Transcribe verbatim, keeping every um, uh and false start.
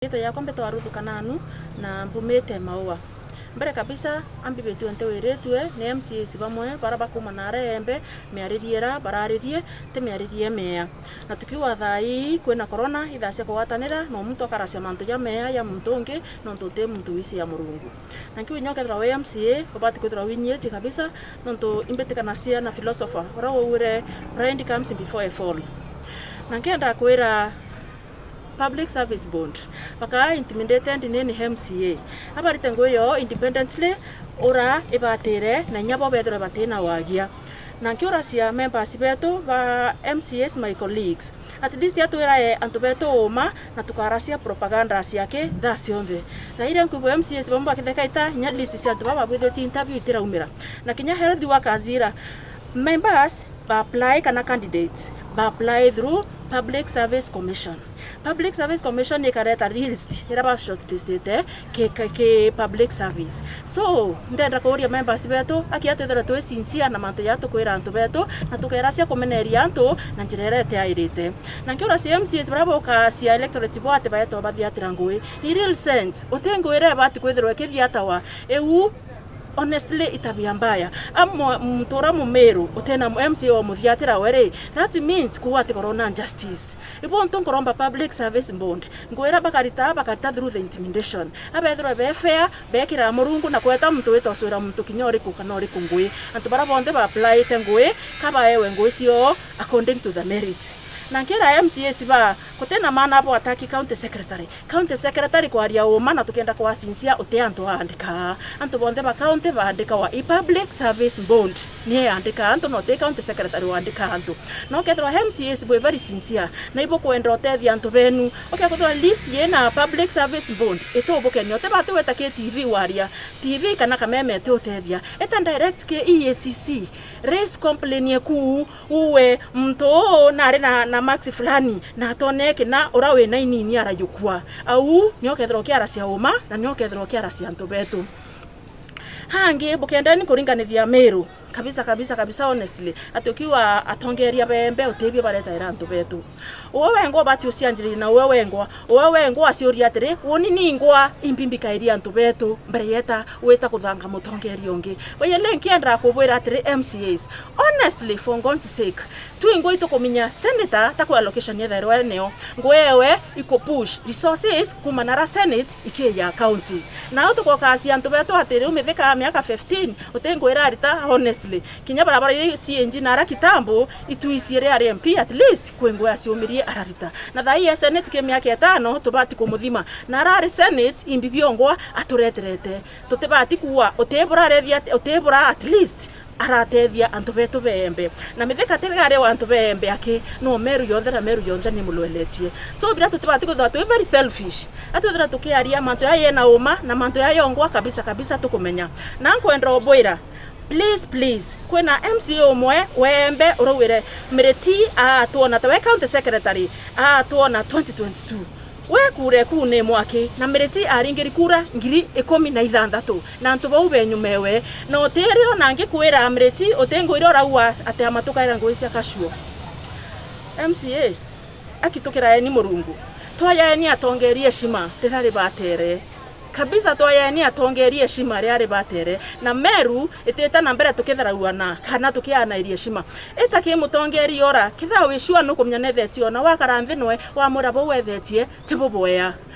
Riitwa riakwa mbitwa Ruth Kananu na mbumite Maua. Mbere kabisa, ambibitue ntiwiritue ni M C As bamwe bara bakuuma naara Embe, miaririe ira bararirie ti miaririe miea. Na tukiuga thaa ii kwina corona, ithaa cia kugwatanira, no muntu akaracia mantu jameea ja muntu ungi, nontu uti muntu wiciria Murungu. Na nkiuga inya ukethirwa wi M C A, ubati kwithirwa winyiitie kabisa, nontu imbitikanacia na philosopher ura waugire, "Pride comes before a fall." Na nkienda kwira Public Service Board bakaa intimidated ni ni M C A. Abarite ngugi yoo independently, ura ibatire, na inya bo bethirwe batina wagia. Na nkiuracia members betu ba M C As, my colleagues, at least atwirae antu betu uuma, na tukaracia propaganda ciake thaa cionthe. Thaa iria nkwigua M C As bamwe bakitheka ita, inya list cia antu baba babwithitie interview itiraumira. Na kinya health workers ira, members ba apply kana candidates ba apply through Public Service Commission. Public Service Commission ikareta list ira ba shortlistite ki, ki, ki public service. So, ndenda kuuria members betu, akia twithirwe twi sincere na mantu jaria tukwira antu betu, na tukeracia kumeneria antu na njira iria itiairite. Na nkiuracia M C As baria bokacia electorate bo ati baetwa bathiatira ngugi. In real sense, uti ngugi iria ibati kwithirwa ikithiatawa iu. Honestly, itabia mbaya. Amwe muntu ura mumiru utina M C A wa muthiatira we ri, that means kuuga ati korona justice. Ibo ntu nkuromba Public Service Board, ngugi iria bakarita, bakarita through the intimidation. Abethirwe be fair, bekira Murungu na kweta muntu wita ucwira muntu kinya uriku kana uriku ngugi. Antu baria bonthe ba applyite ngugi, kabaewe ngugi cioo according to the merit. Na nkira M C As ba, gutina maana bo attack county secretary. County secretary kwaria uuma na tukenda kwa sincere uti antu aandika. Antu bonthe ba county baandikawa i Public Service Board. Ni eandika antu, no ti county secretary waandika antu. Na ukethirwa M C As bwi very sincere, na ibukwenda utethia antu benu, ukethirwa list yina Public Service Board, itubukenia. Utibati weta ki T V waria, T V kana kameme itiutethia. Eta direct ki E A C C, raise complain eku, uwe muntu uu nari na, na marks fulani, na atone kina ura wina inini arajukua. Au nio ukethirwa ukiaracia uuma, na nio ukethirwa ukiaracia antu betu. Hangi, bukendeni kuringanithia Miru. Kabisa, kabisa, kabisa, honestly. Ati ukiuga atongeria bembe, utibio baretaira antu betu. Uwe wengwa ubati ucianjiririe na uwe wengwa. Uwe wengwa aciuria atiri, "Uni ningwa imbi mbikairie antu betu mbere yeta wita kuthanga mutongeria ungi?" By the way, nkiendaa kubwira atiri, M C As, honestly, for God's sake, twingwa itukuminya senator ta kwa allocation yethairwa eneo. Ngwewe ikupush resources kuma nara Senate ikija county. Nao tukokacia antu betu atiri, umithika miaka fifteen, utingwira arita, honestly. Kinya barabara iri C N G na ara kitambo, itwicirie ari M P, at least kwi ngugi aciumirie ararita. Na thaa ii e Senate ki miaka itano, tubati kumuthima. Na arari Senate, imbi biongwa atureterete. Tutibati kuuga, utibura arethia, utibura at least aratethia antu betu beembe. Na Mithika tigari wa antu beembe aki, no Meru yonthe na Meru yonthe ni mulweletie. So, bira tutibati kwithirwa twi very selfish. Atwithira tukiaria mantu ya yena uma na mantu ya yongwa kabisa kabisa tukumenya. Na nkwenda ubwira, please, please, kwina M C A umwe weembe uraugire Miriti aatwona ta we county secretary aatwona twenty twenty-two. We kura eku ni mwaki, na Miriti aringiri kura ngiri ikumi na ithanthatu, na antu bau benyumewe. Na utiri ona ngikwira Miriti utingwire uraua ati amatukaira ngugi cia kacuo. M C As, aki tukiraeni Murungu. Twayaeni atongeria heshima riria ribatere. Kabisa, twayaeni atongeria heshima riria ribatere. Na Meru itite na mbere tukitharauana kana tukianairia heshima. Ita ki mutongeria ura, kithaa wi sure nukumenya nethetie ona wakara nthi noe, wamwira bau wethetie, ti bubwea.